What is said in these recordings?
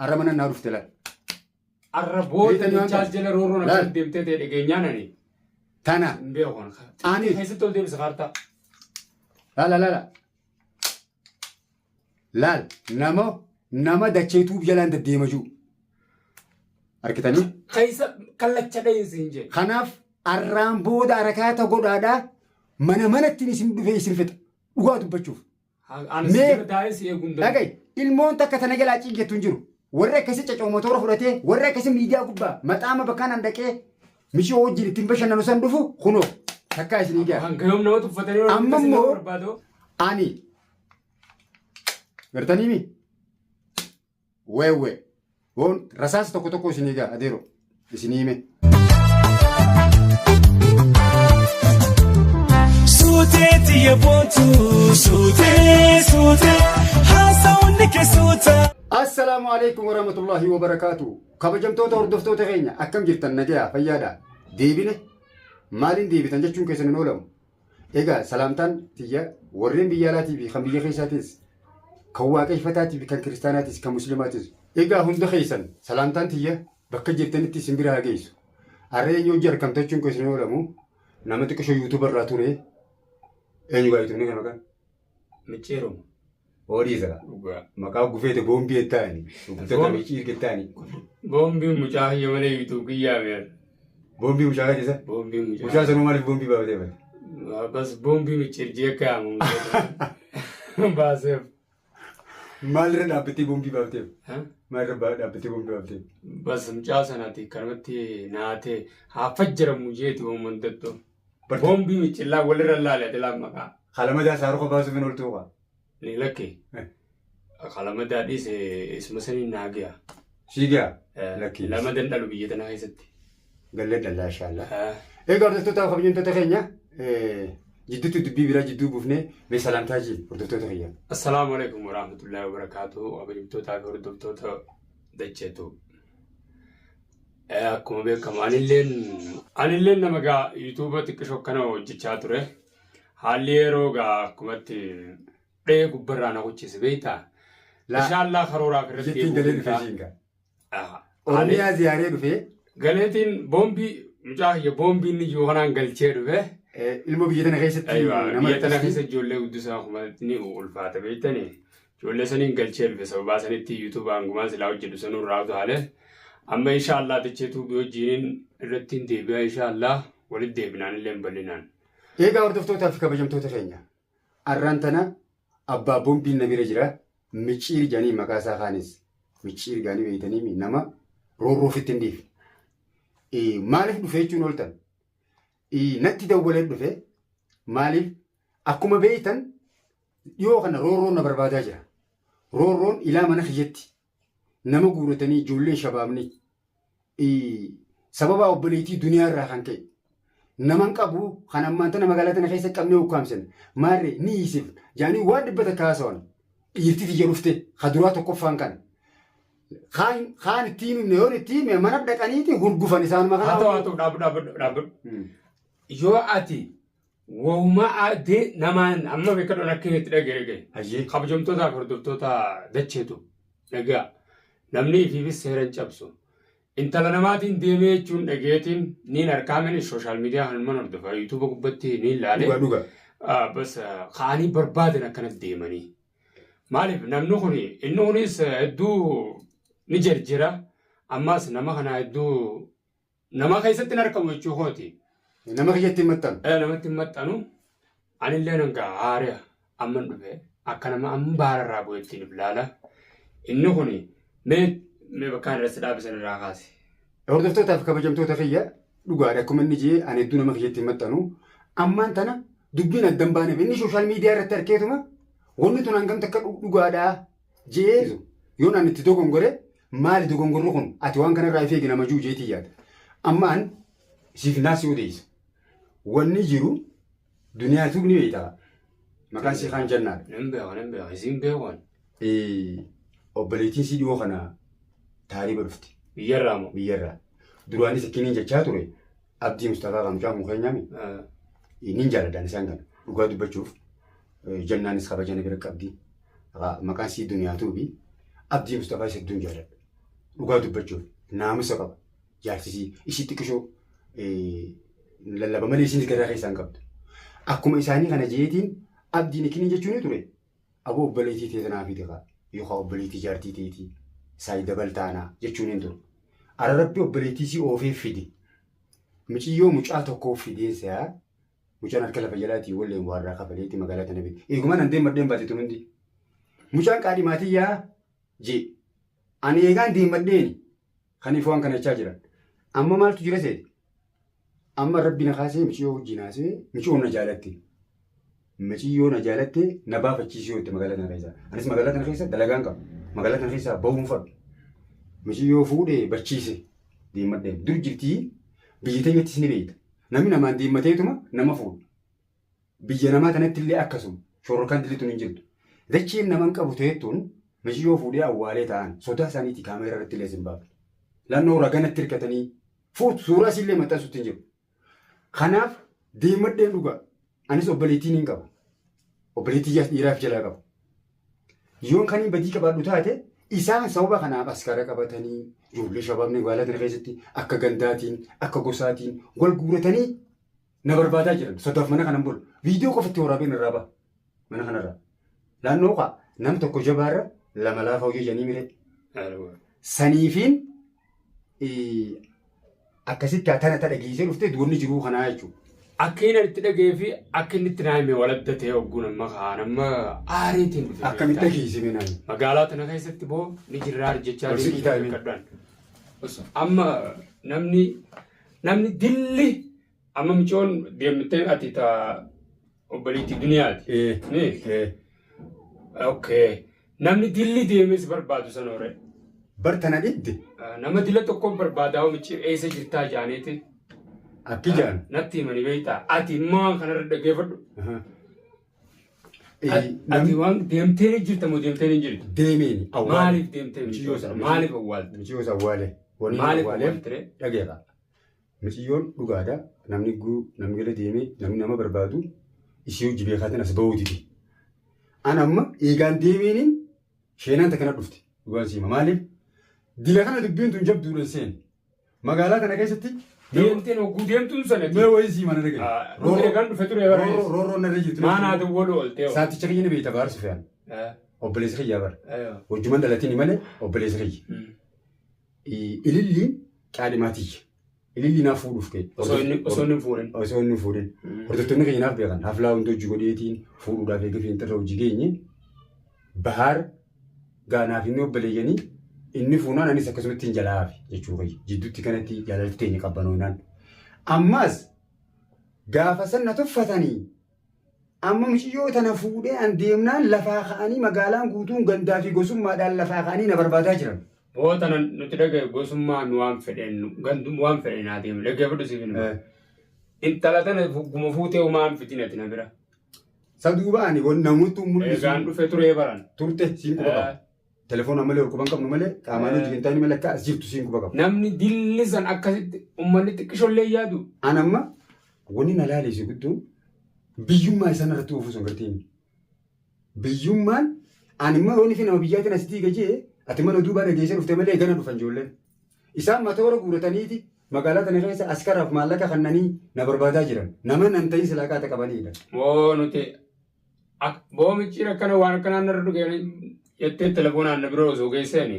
Har'a mana naa dhufte laal. Arra booda Beektanii waan dachaas kana. jala roorroon Laal. akkam deemtee ta'e dhageenyaan ani Tana. hin beeku. Ani. Keessatti ol deebisa kaartaa. Laala laala. Laal nama nama dacheetuu jalaan deddeema jiru. Argitanii? Keessa kallacha dhahinsi hin jee. Kanaaf arraan booda harakaata godhaadhaa mana manatti isin dhufee isin fixa. Dhugaa dubbachuuf. Ani si jala taa'ee si eeguu hin danda'u. Dhaga'i ilmoon takka tana jalaa ciingettu hin jiru. Warri akkasii cacoomotoora fudhatee warri akkasii miidiyaa gubbaa maxaama bakkaan dhaqee mishoo wajjin ittiin bashannanu san dhufu kunoo takkaa isinii ga'a. Hanga yoom nama tuffatanii Amma immoo- barbaadu. Ani gartanii mi? Weewwe woon rasaasa tokko tokko isinii ga'a adeero isinii hime. Suutee tiyya boontu suutee suutee haasawni kee suuta. Assalaamu alaikum warahmatullahi wabarakaatu. Kabajamtoota hordoftoota keenya akkam jirtan nagayaa fayyaadha. Deebine maaliin deebitan jechuun keessan hin oolamu. Egaa salaamtaan tiyya warreen biyya alaatii fi kan biyya keessaatis kan waaqeffataatii fi kan kiristaanaatis kan muslimaatis. Egaa hunda keessan salaamtaan tiyya bakka jirtanitti isin bira haa geessu. Har'a eenyu hojii argamta jechuun keessan hin oolamu. Nama xiqqishoo yuutuuba irraa ture. Eenyu gaa yuutuubni kan maqaan? Micciiruma. Horii isa. Dhugaa. Maqaa gufeete boombii jettaani. Guftata micciir jettaani. Boombiin mucaa kiyya malee yuutuub kiyyaa beera. Boombii mucaa kan isa. Boombiin mucaa. Mucaa sanuu maaliif boombii baafatee bate? Bas boombii micciir jee akka yaamamu. Baaseef. Maalirra dhaabbattee boombii baafateef? Maalirra dhaabbattee boombii baafateef? Bas mucaa sanaati kanumatti naatee haa fajjaramu jeeti uuman dattu. Boombii micciillaa walirra laale ati laan maqaa. Kalamadaa saaruka baasuuf hin ooltuu kaa. Ni lakke. Kalamadaa dhiise isuma saniin naa ga'a. Siigaa? Lakkii. Lama dandhalu biyya tana keessatti. Gallee dhallaa inshaallah. Egaa hordoftoota kabajamtoota keenya jidduutti dubbii biraa jidduu buufnee mee salaamtaa jee hordoftoota keenya. Assalaamu alaikum warahmatullahi wabarakatuh. Kabajamtootaa fi hordoftoota dacheetu. Akkuma beekamu anilleen anilleen nama gaa yuutuuba xiqqishoo akkana hojjechaa ture. Haalli yeroo gaa akkumatti dhee gubbarraa na kuchise beektaa. Inshaallaa karooraaf irratti Jettiin galee dhufe ta'a. siin gaa. Ah, Oromiyaa ziyaaree dhufee Galeetiin boombii mucaa kiyya boombii inni jiru kanaan galchee dhufe. Ilmoo biyya tana keessatti Aywa, nama biyya tana rakkiste. keessa ijoollee guddisaa kuma ni ulfaata beektanii. Ijoollee saniin galchee dhufe sababaa sanitti YouTube hangumaan silaa hojjedhu sanuu irraa utaale. Amma inshaallah dachee tuubii wajjiniin irratti hin deebi'a inshaallah walitti deebinaan illee hin bal'inaan. Egaa hordoftootaa fi kabajamtoota keenya arraan tana abbaa boombiin na bira jira micciir jedhanii maqaa isaa kaanis micciir gaanii beeytanii nama roorroo ofitti hin dhiifne. Maaliif dhufe jechuun ooltan? Natti dawwalee dhufe maaliif akkuma beeytan dhiyoo kana roorroon na barbaadaa jira. Roorroon ilaa mana kiyyatti nama guuratanii ijoolleen shabaabni sababa obboleettii duniyaa irraa kan ka'e naman qabu kan ammaan tana magaalaa tana keessa qabnee ukkaamsan maarree ni hiisif jaanii waan 100 haasawan dhiirti tiyya dhufte ka duraa tokkoffaan kana. Kaan ittiin himne yoon itti hime mana dhaqaniiti hurgufan isaanuma Haa ta'u haa kana. ta'u dhaabu dhaabu dhaabu. Yoo ati wahuma adee namaan amma beekadhoon akka itti dhaga'e dhaga'e. Ayyee. Kabajamtootaa fi hordoftoota dacheetu dhagaa. Namni ifiifis seera hin cabsu. Intala namaatiin deemee jechuun dhageetiin niin harkaa mini sooshaal miidiyaa kan mana hordofa yuutuuba gubbatti niin laale. Dhuga dhuga. Bas ka'anii barbaadan akkanatti deemanii. Maaliif namni kun inni kunis hedduu ni jarjira ammas nama kana hedduu nama keessatti hin argamu jechuu kooti. Nama kiyyatti hin maxxanu. Namatti hin maxxanu. Anillee nan ga'a haari'a amman dhufe akka nama amma baararraa bu'eettiin if laala. Inni kun mee mee bakka irratti dhaabisan irraa kaase. Hordoftootaa fi kabajamtoota kiyya dhugaadha akkuma inni jee ani hedduu nama kiyyatti hin maxxanu. Ammaan tana dubbiin adda hin baaneef inni sooshaal miidiyaa irratti arkeetuma wanni tun hangam takka dhugaadhaa jee yoon ani itti dogongore maali dogongorri kun ati waan kanarraa if eegi nama jiru jeetii yaada. Amma an siif naasii odeessa. Wanni jiru duniyaa tuub ni beektaa. Maqaan sii kaan jannaadha. Nan beeka nan beeka isiin beekan. Obboleettiin sii dhiyoo kana taariiba dhufte Biyyarraa moo? biyyarraa. Duraanis akkiniin jechaa ture Abdii Mustafaa kan mucaa mukeenyaami. Nin jaaladhaan isaan kana dhugaa dubbachuuf jannaanis kabaja na bira qabdi. Maqaan sii duniyaa tuubi Abdii Mustafaa isa hedduun jaaladha. Dhugaa dubbachuuf naamusa qaba. Jaarsisii ishii xiqqishoo lallaba malee isinis garaa keessaa hin qabdu. Akkuma isaanii kana jeetiin abdiin ikiniin jechuun ni ture. Aboo obboleettii tee tanaa fidi kaa yookaan obboleettii jaartii teetii saayi dabaltaanaa jechuun hin ture. Ara rabbi obboleettii sii oofee fide. Miciyyoo mucaa tokkoo fideen se'aa mucaan harka lafa jalaatii walleen waarraa kafaleetti magaalaa tana fide. Eegumaan an deemadheen baate tun hundi. Mucaan qaadhimaatii yaa jee. Ani eegaan deemadheeni. Kaniif waan kana jechaa jiran. Amma maaltu jira seete? Amma rabbi na kaasee miciyyoo wajjin haasee miciyyoon na jaalatte. Miciyyoo na jaalatte na baafachiisee jette magaalaa tana keessa. Anis magaalaa tana keessa dalagaan qaba. Magaalaa tana keessaa bahuun fadhu. Miciyyoo fuudhee barchiise deemadheen. Dur jirtii biyya teenyattis ni beekta. Namni namaan deemmateetuma nama fuudha. Biyya namaa tanatti illee akkasuma shororkaan dilli tun hin jirtu. Dacheen naman qabu teettuun miciyyoo fuudhee awwaalee ta'an sodaa isaaniitii kaameeraa irratti illee sin baafne. Lannoo raganatti hirkatanii fuutu suuraa isiillee maxxansutti hin jiru. Kanaaf deemadheen dhugaa. Anis obboleettii niin qaba. Obboleettii iyyaas dhiiraaf jalaa qaba. Yoon kaniin badii qabaadhu taate isaan sababa kanaaf askara qabatanii ijoollee shabaabni magaalaa tana keessatti akka gandaatiin akka gosaatiin wal guuratanii na barbaadaa jiran. Sodaaf mana kanan bulu. Viidiyoo qofatti waraabeen irraa baha. Mana kanarraa. Naannoo kaa nam tokko jabaarra lama laafa hojii janii mire. Saniifiin akkasitti tana ta dhageessee dhuftee duwanni jiruu kanaa jechuudha. Akka inni itti dhaga'ee fi akka inni itti naa hime waladda ta'e ogguun amma kaan amma aareetiin dhufe. Akkamitti dhageesse mee naan? Magaalaa tana keessatti boo ni jirraa jechaa Ol siqii taa'e mee. kadhaan. Amma namni namni dilli amma micoon deemtee ati ta obboleettii duniyaati. Ni? Okay. Namni dilli deemee si barbaadu sana hore. Bar tana dhibde Nama dila tokko barbaadaa michi eessa jirtaa jaaniiti. Akki jaan. Natti himanii beektaa. Ati immoo waan kanarra dhaggeeffadhu. Ati waan deemtee ni jirta moo deemtee ni jirtu? Deemeeni awwaale. Maaliif deemtee Michiyyoo sana. Maaliif awwaalte? Michiyyoo isa awwaale. Waniin Maaliif awwaaleef awwaaltire? dhageera. Miciyyoon dhugaadha. Namni guu namni gala deemee namni nama barbaadu isii hojii beekaatiin as bahuu dide. An amma eegaan deemeeniin sheenaan takka na dhufte. Dhugaan siima. Maaliif? Dila kana dubbiin tun jabduudha hin seene. Magaalaa kana keessatti Deemteen hogguu deemtuun sana. mee wayii siima na dhagaye. Roorroo eegaan dhufe ture bara. Roorroon narra jirtu. Maanaa dawwaluu ooltee. Saaticha kiyya ni beekta Baar Sufiyaan. Obboleessa kiyyaa bara. Wajjuman dhalatini malee obboleessa kiyya. Ililliin qaadhimaa tiyya. Ililli naaf fuudhuuf ka'e. Osoo inni hin fuudhin. Osoo inni hin fuudhin. Hordoftoonni keenya naaf beekan. Haflaa hundi hojii godheetiin fuudhuudhaaf eega fiinxirra hojii geenye. Bahaar gaanaaf inni obboleeyyanii inni fuunaan anis akkasumatti hin jalaa hafe jechuu kiyya. Jidduutti kanatti jaalalti teenya qabbanoonaan. Ammas gaafa san na tuffatanii Amma miciyyoo tana fuudhee an deemnaan lafaa ka'anii magaalaan guutuun gandaa fi gosummaadhaan lafaa ka'anii na barbaadaa jiran. Boo tana nuti dhagaye gosummaa nu waan fedheen gandum waan fedheen haa deemu dhaggeeffadhu siif hin himu. Intala tana guma fuutee homaa hin fidin ati na bira. Sa duuba ani wan namoottu mul'isu Eegaan dhufe turee baran. turte siin quba qaba. Telefoona malee ol quban qabnu malee qaamaan hojii hin taane malee akka as jirtu siin quba qaba. Namni dilli san akkasitti uummanni xiqqishollee yaadu. An amma wanni na laaleessu guddoon biyyummaa isaan irratti oofuu sun gartee miti. Biyyummaan ani immoo yoon ifi nama biyyaatiin as diiga jee ati mana duubaa dhageessee dhufte malee gana dhufan ijoolleen. Isaan matoora guurataniiti magaalaa tana keessa askaraaf maallaqa kannanii na barbaadaa jiran. Nama nan ta'in silaa qaata qabaniidha. Moo nuti boo micciir akkana waan akkanaan narra dhuge jettee telefoonaan na bira osoo geesseeni.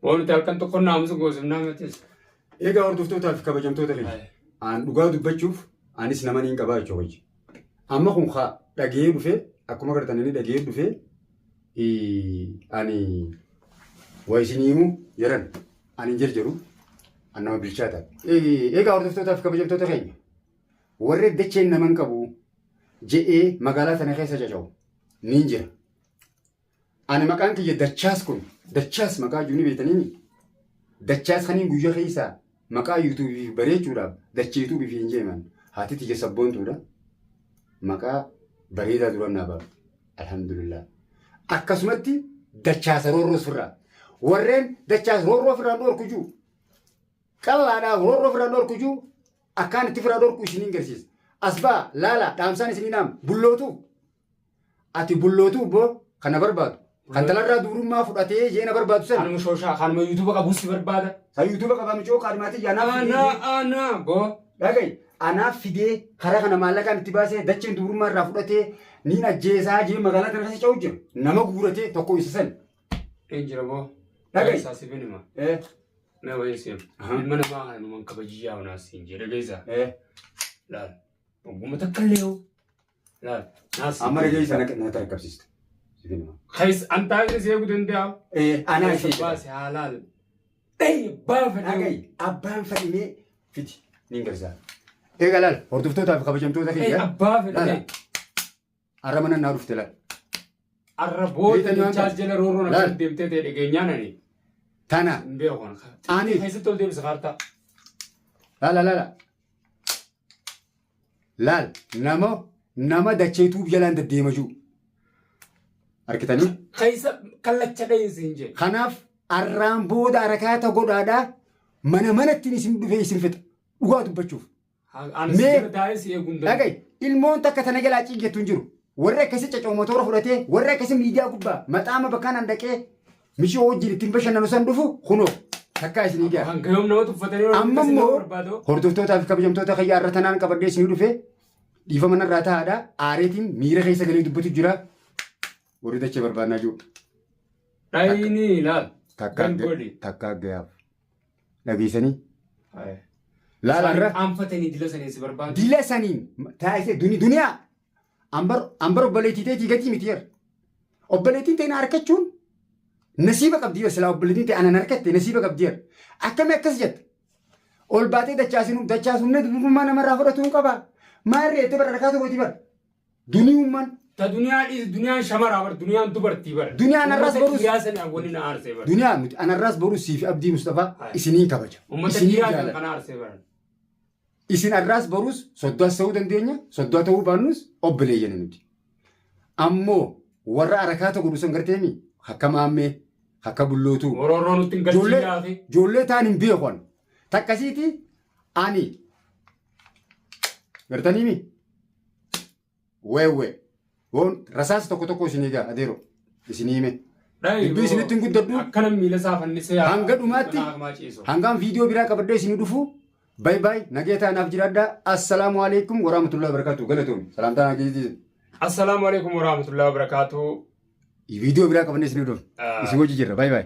Boo nuti halkan tokko naamusa goosifnaa matis. Egaa hordoftootaa fi kabajamtoota keenya. Aan dhugaa dubbachuuf anis nama niin qabaa jechuu kiyya. Amma kun haa dhaga'ee dhufee akkuma gartan inni dhaga'ee dhufee ani waa isinii himu jedhan ani hin jarjaru an nama bilchaataa. Egaa hordoftootaa fi kabajamtoota keenya warri dacheen nama hin qabu je'ee magaalaa tana keessa caca'u niin jira. Ani maqaan kiyya Dachaas kun Dachaas maqaa jiru ni beektanii Dachaas kaniin guyyaa keessaa maqaa yuutuubii bareechuudhaaf dachee yuutuubii fi hin jeeman haati tiyya sabboontuudha. Maqaa bareedaa duran naa baafte. Alhamdulillah. Akkasumatti dachaasa roorroo ofirraa. Warreen dachaas roorroo ofirraa dhorku jiru. Qallaadhaaf roorroo ofirraa dhorku jiru akkaan itti ofirraa dhorku isiniin garsiisa. As ba'a laala dhaamsaan isinii naam bullootuu. Ati bullootuu boo kana barbaadu. Kan talarraa dubrummaa fudhatee jeena barbaadu san. Kanuma shooshaa kanuma yuutuuba qabu si barbaada. Kan yuutuuba qabaa micoo kaadhimaatii anaaf fidee. Ana ana boo. Dhaga'i anaaf fidee karaa kana maallaqaan itti baasee dacheen dubrummaa irraa fudhatee niin ajjeesaa jee magaalaa tana keessa ce'u jira. Nama guuratee tokko isa san. Een jira boo. Dhaga'i. Isaa si finima. Mee wayii si hima. Ilma namaa kana numan kabajiyyaa onaas siin jedhe geessa. Laal. Ogummaa takka illee hoo. Laal. Naas. Amma dhageessa na tarkaabsiista. Si finima. Keessa antaa si eeguu danda'a. Anaa ishee. Baase haa laal. Dhayyi baafadhe. Dhaga'i abbaan fadhimee fidi niin gargaara. Egaa laal hordoftootaa fi kabajamtoota kiyya. Abbaa fedhe. Laala. Har'a mana naa dhufte laal. Arra booda Beektan waan dachaa jala roorroon Laal. akka deemtee ta'e dhageenyaan ani Tana. hin beeku. Ani. Keessatti ol deebisa kaartaa. Laala laala. Laal nama nama dacheetuu jalaan deddeema jiru. Argitanii? Keessa kallacha dhahee siin jedhe. Kanaaf arraan booda harakaata godhaadhaa mana manattiin isin dhufee isin fixa. Dhugaa dubbachuuf. Ani si jala taa'ee si eeguu hin danda'u. Dhaga'i ilmoon takka tana jalaa ciiggattu hin jiru. Warri akkasii cacoomotoora fudhatee warri akkasii miidiyaa gubbaa maxaama bakkaan handaqee mishoo wajjin ittiin bashannanu san dhufu kunoo takkaa isinii ga'a. Hanga yoom nama tuffatanii Amma immoo hordoftootaa fi kabajamtoota kiyya irra tanaan qabadhee isinii dhufe dhiifama narraa taa'aadha. Aareetiin miira keessa galee dubbatu jira. Warri dachee barbaannaa jiru. Dhayini ilaal. Takkaa Gangoli. takkaa gayaaf. Dhageessanii laala irra Qaanfatanii dila sanii si barbaadu. dila saniin taasise duniyaa ambar ambar obboleettii ta'eetii gatii miti yer. Obboleettiin ta'e na harkachuun nasiiba qabdi yer silaa obboleettiin ta'e anan harkatte nasiiba qabdi yer. Akkami akkas jetta? Ol baatee dachaasinu dachaasumne dubrummaa namarraa fudhatuu hin qabaa. Maarree itti bara harkaa tokkooti bara. Duniyummaan Ta duniyaan dhiisi duniyaan shamaraa bar duniyaan dubartii bar. Duniyaan har'as barus- Dhiyaa sanii awwalli na aarsee bar. duniyaa nuti anarraas boruu siif Abdii Mustafaa Hai. isiniin kabaja. Uummata Isiniin dhiyaa kan jaalladha. kana aarsee bar. Isin arraas boruus soddaas ta'uu dandeenya, soddaa ta'uu baannus obboleeyyan nuti. Ammoo warra arakaata godhu san garteemi akka maammee, akka bullootuu. Morooroo nutti hin Ijoollee galchiidhaafi. ijoollee ta'an hin beekan. Takkasiiti ani gartaniimi weewwe woon rasaasa tokko tokko isin egaa adeero isin hime. Dubbii isinitti hin guddadhu. Akkana miila isaa fannisee Hanga dhumaatti hangaan viidiyoo biraa qabadhee isinii dhufu bay bay nagee taanaaf jiraadhaa. Assalaamu alaikum warahmatullahi wabarakatuh. Galatoomi. Salaamtaa nageetii. Assalaamu alaikum warahmatullahi wabarakatuh. Viidiyoo biraa qabannee isinii dhufu. Isin wajji jirra. Bay bay.